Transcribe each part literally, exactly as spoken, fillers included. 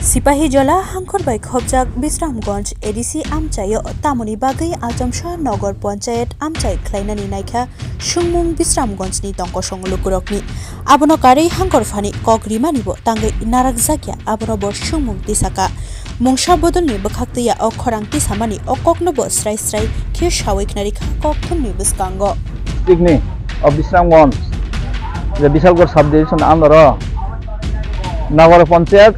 Sipahijola hangkhor bai khopjak Bisramganj A D C amchaio tamoni bagwi Achomsa Nogor Panchayat amchai khlainani naikha swngmung Bisramganjni tongkosong lukurokni. Abono karwi hangkhor phani kok rimanibo tangwi narakjakya, abono bo swngmung tisaka. Mungsa bodolni bwkhak twiya o khorang tisamani o koknobo srai srai khe sawi khnarikha kokthumni bwskango. Districtni o Bisramganj, je Bisalgarh subdivision under o Nagor Panchayat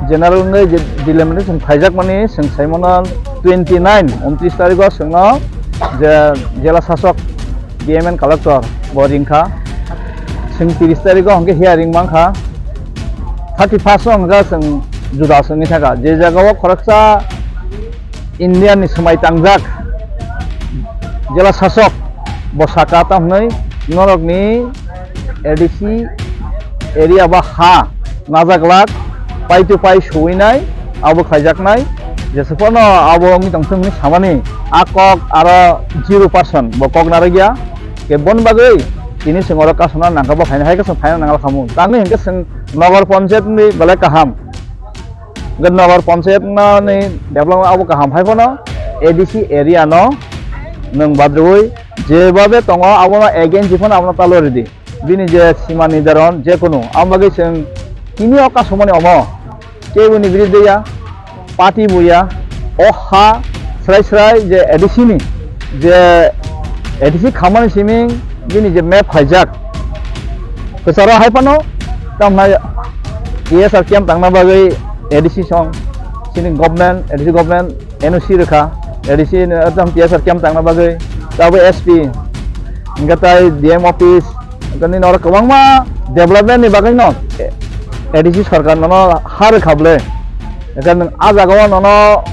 general wngwi je delimitation khaijakmani, chwng saimano twenty nine, untris tarigo chwngno je jela sasok, D M and collector bo ringkha. Chwng tris tarigo hwnkhe hearing mankha. Thirty first o hwnkhe chwng juda chwngwi thangkha. Je jagao khoroksa India ni swmai tangjak jela sasok bo saka, tamo hwnwi norokni A D C area ba ha najaglak, pai to pai suwinai, abo khaijaknai, jesa phano abo wngwi tongthung hwnwi samani a kok aro zero percent bo kok narwkya. Khe boni bagwi tini chwng oro kasuna nangkha, bo phaina hai khe chwng phaina nangla khamu. Tangwi hinkhe chwng Nogor Panchayat ni belai kaham. Hwnkhe Nogor Panchayat ni development abo kaham hai phano A D C area no nwng badrwi jebabe tongo abono against phano abono talo ridi. Bini je sima nirdaron je kunu, amo bagwi chwng tini o kasumani omo keboni biruddhe ya, party bo ya, o ha srai srai je A D C ni je A D C khamani siming bini je map khaijak. Kwcharo hai phano tamnai T S R camp tangna bagwi A D C song, chini government, A D C government N O C rwkha, A D C ni, tam T S R camp tangna bagwi, tabo S P, hwnkhe tai D M office, hwnkhe nini oro kwbangma development ni bagwi no A D C sarkar nono ha rwkha bwle. Hwnkhe nwng a jagao nono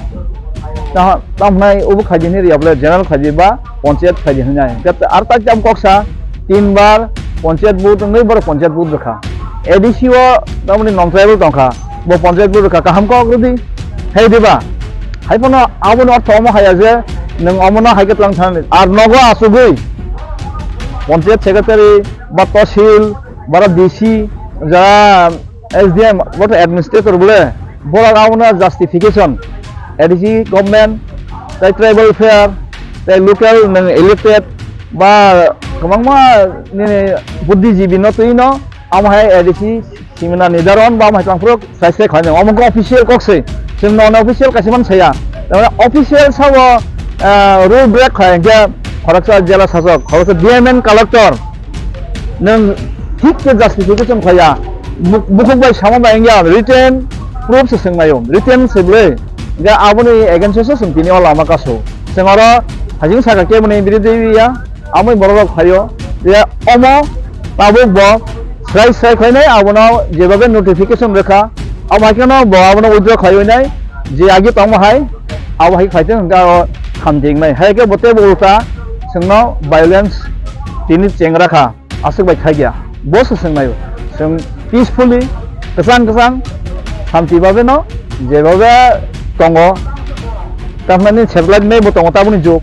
ta-, tamhnai ubo khaidi hinwi rwya bwle, general khaidi ba panchayat khaidi hinwi. Hwnkhe ar tak jam koksa tin bar panchayat vote, nwi bar panchayat vote rwkha. A D C o tamoni non tribal tongkha, bo panchayat vote rwkha, kaham kok rwdi. Hai diba? Hai phano aboni ortho omo haya je nwng omono hai khe twlang thani. Ar nogo achugwi panchayat secretary ba tosil ba D C ja S D M, bo to administrator bole, borok abono justification, A D C government, tai tribal welfare, tai local nwng elected, ba kwbangma nini buddhijibi no twi no, amo hai A D C simina nidaron, ba amo hai tangphuru sai sai khlainai, omo wngkha official kok se, chwng no official kaisa man saya, tamani official sabo, ah, rule break khai hwnkhe khoroksa jela sasok, khoroksa D M and collector, nwng thik khe justification khaya, bu-, bukhuk bai sama bai wngya, written proof se swngnaio, written se bwle, hwnkhe aboni against o se chwng tini o lama kasu. Chwng oro hajing saka keboni biruddhe ya, amoi borok rok phaio, je omo tabuk bo srai srai khlainai, abono jebabe notification rwkha, abo hai kheno bo abono withdraw khaiwi nai, je agi tongma hai, abo hai khaitwng hwnkhe aro khamti wngnai, hai khe bo teibo ulta chwngno violence tini chengrakha. Aswk bai khaikya, bo se swngnaio. Chwng peacefully, kwchang kwchang, shanti babe no, jebabe tongo, tamhinani satellite map bo tongo tabukni jug.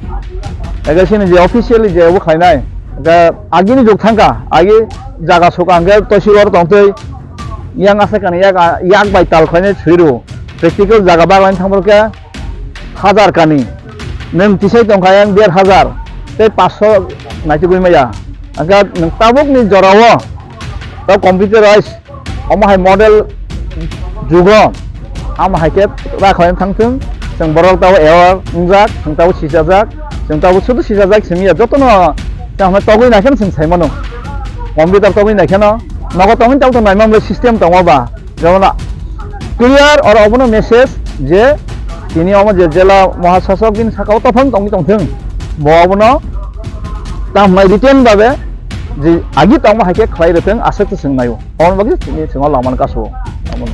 Ega sini je officially je bo khlainai, ega agini jug thangkha, agi jaga suka hwnkhe toisil oro tongtwi, yang aswk ani yak, yak bai tal khlainai swiru. Practical jaga baglaini thangphuru khe, hajar kani, nwng tisai tongkha yang der hajar tei paanch sho naitugwi maya. Hwnkhe nwng tabukni jorao tei computerized omo hai model jugo, amo hai khe rakhwlai thangthwng, chwng borok tabo aware wngjak, chwng tabo sisajak, chwng tabo sudu sisajak simi ya, jotono chwng togwi naikheno chwng saimano, computer togwi naikheno, nogo tongwi tabo to naimamle system tongo ba. Jemon clear oro obono message je tini omo je jela mohasasok bini saka o tophan tongwi tongthwng, bo obono tamo written babe je agi tongma hai khe khlai rwthwng aswk se swngnaio. Omo bagwi tini chwngno lamani kasu obono.